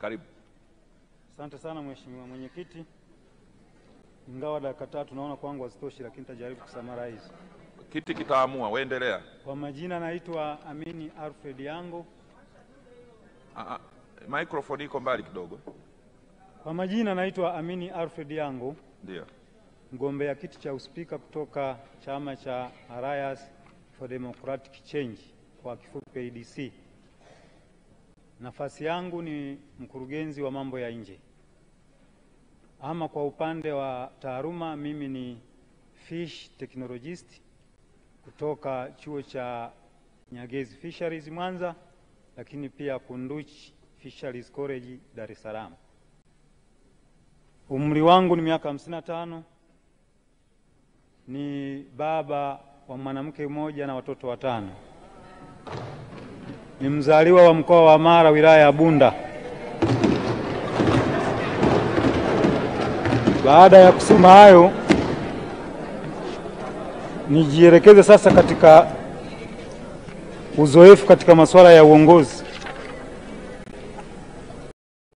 Karibu. Asante sana Mheshimiwa Mwenyekiti. Ingawa dakika 3 naona kwangu hazitoshi, lakini nitajaribu kusummarize. Kiti kitaamua, wewe. Kwa majina naitwa Amini Alfred Yango. Microphone iko mbali kidogo. Kwa majina naitwa Amini Alfred Yango. Ndio. Mgombea kiti cha uspika kutoka chama cha Alliance for Democratic Change, kwa kifupi ADC. Nafasi yangu ni mkurugenzi wa mambo ya nje. Ama kwa upande wa taaluma, mimi ni fish technologist kutoka chuo cha Nyagezi Fisheries Mwanza, lakini pia Kunduchi Fisheries College Dar es Salaam. Umri wangu ni miaka 55. Ni baba wa mwanamke mmoja na watoto 5. Ni mzaliwa wa mkoa wa Mara, wilaya ya Bunda. Baada ya kusema hayo, nijielekeze sasa katika uzoefu katika masuala ya uongozi.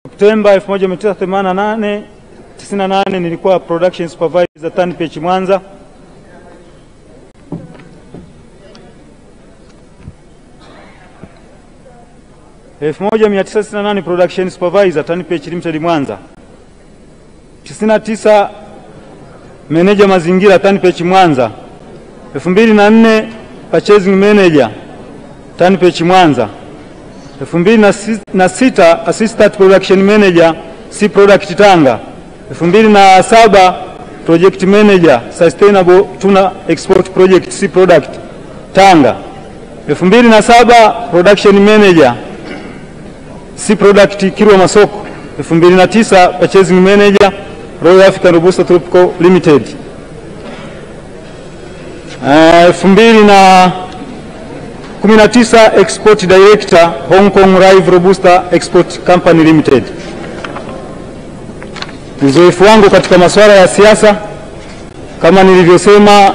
Septemba 1998 nilikuwa production supervisor TANPH Mwanza. 1998 production supervisor TANPH Limited Mwanza. 99 manager mazingira TANPH Mwanza. 2004 purchasing manager TANPH Mwanza. 2006 assistant production manager C Product Tanga. 2007 project manager Sustainable Tuna Export Project C Product Tanga. 2007 production manager C Product Kilwa Masoko. 2009 purchasing manager Royal African Robusta Tropical Limited. 2019 export director Hong Kong Live Robusta Export Company Limited. Uzoefu wangu katika masuala ya siasa, kama nilivyosema,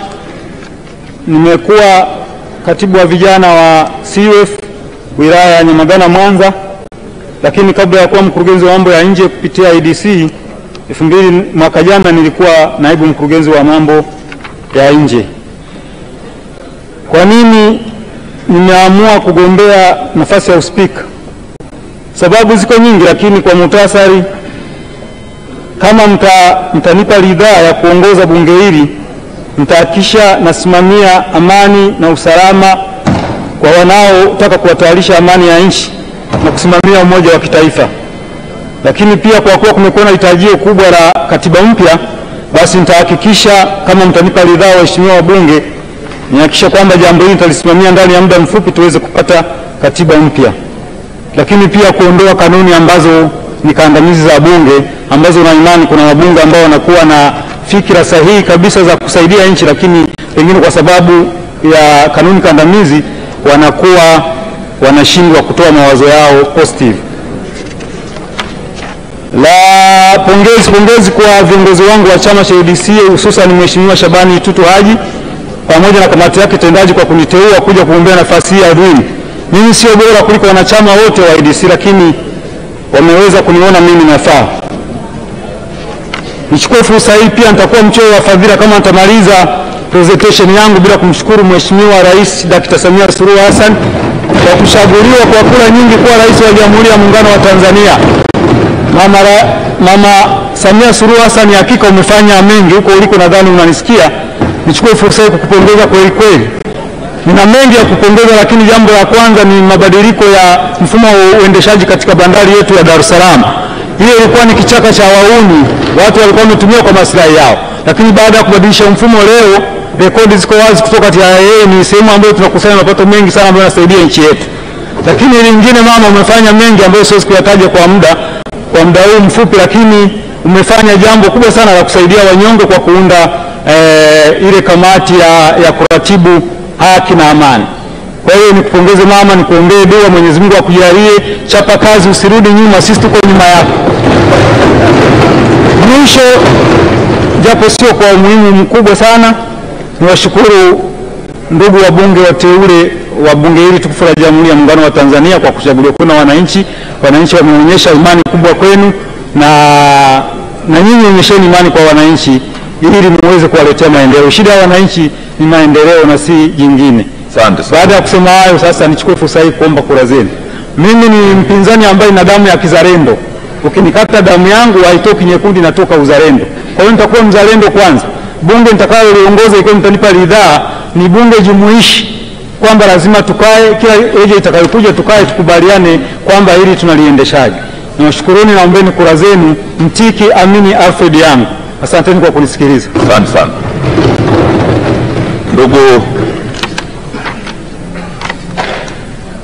nimekuwa katibu wa vijana wa CUF wilaya ya Nyamagana Mwanza, lakini kabla ya kuwa mkurugenzi wa mambo ya nje kupitia ADC 2000 mwaka jana nilikuwa naibu mkurugenzi wa mambo ya nje. Kwa nini nimeamua kugombea nafasi ya uspika? Sababu ziko nyingi, lakini kwa muhtasari, kama mtanipa ridhaa ya kuongoza bunge hili, nitahakikisha nasimamia amani na usalama kwa wanaotaka kuhatarisha amani ya nchi na kusimamia umoja wa kitaifa. Lakini pia kwa kuwa kumekuwa na hitajio kubwa la katiba mpya, basi nitahakikisha, kama mtanipa ridhaa waheshimiwa wabunge, nihakikisha kwamba jambo hili nitalisimamia ndani ya muda mfupi tuweze kupata katiba mpya. Lakini pia kuondoa kanuni ambazo ni kandamizi za bunge, ambazo na imani kuna wabunge ambao wanakuwa na fikra sahihi kabisa za kusaidia nchi, lakini pengine kwa sababu ya kanuni kandamizi wanakuwa wanashindwa kutoa mawazo yao positive. La pongezi kwa viongozi wangu wa chama cha ADC, hususan Mheshimiwa Shabani Tutu Haji pamoja na kamati yake tendaji kwa kuniteua kuja kugombea nafasi hii ya admin. Mimi sio bora kuliko wanachama wote wa ADC, lakini wameweza kuniona mimi nafaa. Nichukue fursa hii pia, nitakuwa mchoyo wa fadhila kama nitamaliza presentation yangu bila kumshukuru Mheshimiwa Rais Dr. Samia Suluhu Hassan kwa kuchaguliwa kwa kura nyingi kuwa rais wa Jamhuri ya Muungano wa Tanzania. Mama Samia Suluhu Hassan, hakika umefanya mengi huko uliko, nadhani unanisikia. Nichukue fursa hii kukupongeza kweli kweli. Nina mengi ya kupongeza, lakini jambo la kwanza ni mabadiliko ya mfumo wa uendeshaji katika bandari yetu ya Dar es Salaam. Hiyo ilikuwa ni kichaka cha wauni, watu walikuwa wametumia kwa maslahi yao, lakini baada ya kubadilisha mfumo, leo rekodi ziko wazi kutoka TRA, ni sehemu ambayo tunakusanya mapato mengi sana ambayo yanasaidia nchi yetu. Lakini lingine, mama, umefanya mengi ambayo siwezi kuyataja kwa muda huu mfupi, lakini umefanya jambo kubwa sana la kusaidia wanyonge kwa kuunda ile kamati ya kuratibu haki na amani. Kwa hiyo nikupongeze mama, nikuombee dua, Mwenyezi Mungu akujalie, chapa kazi, usirudi nyuma, sisi tuko nyuma yako. Mwisho, japo sio kwa umuhimu mkubwa sana, niwashukuru ndugu wabunge wateule wa bunge hili tukufu la Jamhuri ya Muungano wa Tanzania kwa kuchaguliwa kwenu na wananchi. Wananchi wameonyesha imani kubwa kwenu, na nyinyi onyesheni imani kwa wananchi ili muweze kuwaletea maendeleo. Shida ya wananchi ni maendeleo na si jingine. Asante sana. Baada ya kusema hayo, sasa nichukue fursa hii kuomba kura zenu. Mimi ni mpinzani ambaye na damu ya kizalendo. Ukinikata damu yangu haitoki nyekundu, inatoka uzalendo. Kwa hiyo nitakuwa mzalendo kwanza. Bunge nitakaloliongoza, ikiwa mtanipa ridhaa, ni bunge jumuishi, kwamba lazima tukae, kila eje itakayokuja tukae tukubaliane kwamba hili tunaliendeshaje. Niwashukuruni, naombeni kura zenu. Mtiki Amini Alfred Yangu. Asanteni kwa kunisikiliza. Asante sana.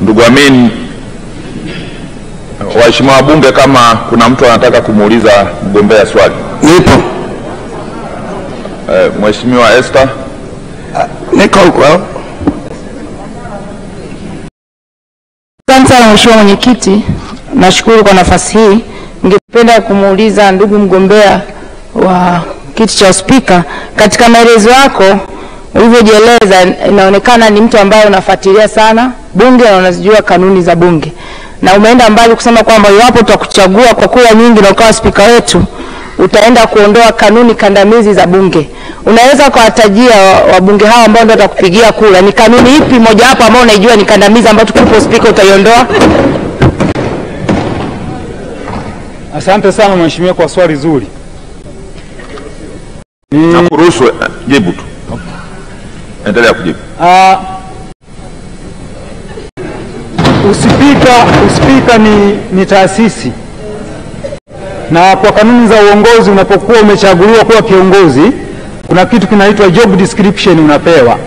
Ndugu Amin, waheshimiwa wabunge, kama kuna mtu anataka kumuuliza mgombea swali. Nipo. Mheshimiwa Esther. Niko huko. Asante sana Mheshimiwa Mwenyekiti, nashukuru kwa nafasi hii. Ningependa kumuuliza ndugu mgombea wa kiti cha spika, katika maelezo yako ulivyojieleza, inaonekana ni mtu ambaye unafuatilia sana bunge na unazijua kanuni za bunge, na umeenda mbali kusema kwamba iwapo tutakuchagua kwa kura nyingi na ukawa spika wetu, utaenda kuondoa kanuni kandamizi za bunge. Unaweza kuwatajia wabunge hao ambao ndio watakupigia kura, ni kanuni ipi moja wapo ambao unaijua ni kandamizi ambayo tukipo spika utaiondoa? Asante sana mheshimiwa kwa swali zuri. Nakuruhusu jibu tu. Endelea kujibu. Uspika ni taasisi, na kwa kanuni za uongozi unapokuwa umechaguliwa kuwa kiongozi kuna kitu kinaitwa job description unapewa.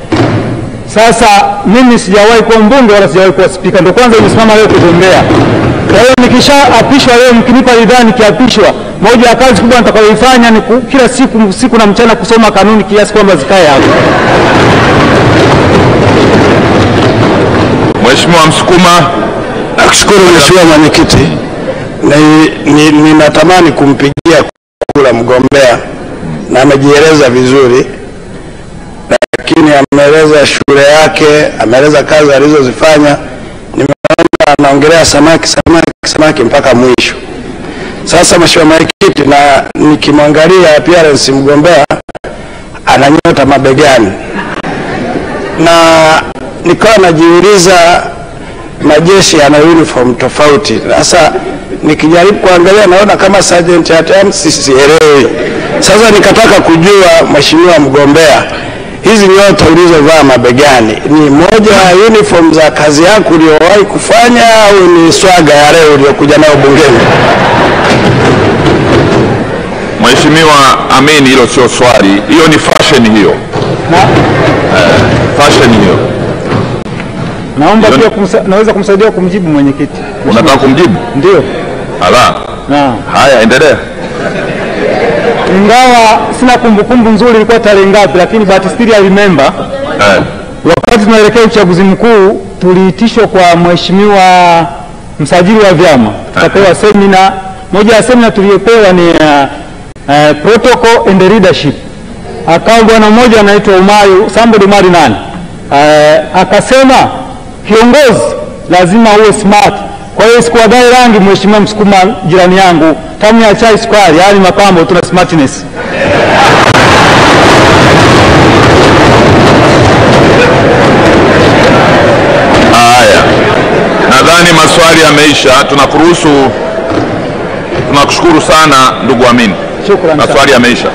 Sasa mimi sijawahi kuwa mbunge wala sijawahi kuwa spika, ndio kwanza nimesimama leo kugombea. Kwa hiyo nikishaapishwa leo, mkinipa ridhaa nikiapishwa, moja ya kazi kubwa nitakayoifanya ni kila siku usiku na mchana kusoma kanuni kiasi kwamba zikae hapo. Mheshimiwa Msukuma. Nakushukuru Mheshimiwa Mwenyekiti. Ninatamani kumpigia kura mgombea na amejieleza vizuri, lakini ameeleza shule yake, ameeleza kazi alizozifanya. Nimeona anaongelea samaki samaki samaki mpaka mwisho. Sasa Mheshimiwa Mwenyekiti, na nikimwangalia appearance mgombea ananyota mabegani, na nikawa najiuliza majeshi yana uniform tofauti. Sasa nikijaribu kuangalia naona kama sergeant at arms, sielewi. Sasa nikataka kujua Mheshimiwa mgombea, hizi nyota ulizovaa mabegani ni moja ya uniform za kazi yako uliyowahi kufanya au ni swaga ya leo uliyokuja nayo bungeni? Mheshimiwa Amin, hilo sio swali, hiyo ni fashion hiyo. Fashion hiyo. Naomba pia naweza kumsaidia kumjibu mwenyekiti. Unataka kumjibu? Ndio. Ala. Naam. Haya, endelea. Ingawa sina kumbukumbu nzuri ilikuwa tarehe ngapi, lakini but still I remember. Wakati tunaelekea uchaguzi mkuu tuliitishwa kwa mheshimiwa msajili wa vyama, tukapewa semina. Moja ya semina tuliyopewa ni protocol and leadership. Akawa bwana mmoja anaitwa Umaru, somebody Umaru nani? Akasema kiongozi lazima uwe smart. Kwa hiyo sikuwadai rangi mheshimiwa Msukuma jirani yangu, tamu ya chai sukari, yaani mapambo tuna smartness. Haya, nadhani maswali yameisha. Tunakuruhusu, tunakushukuru sana ndugu Amin. Shukrani sana. Maswali yameisha.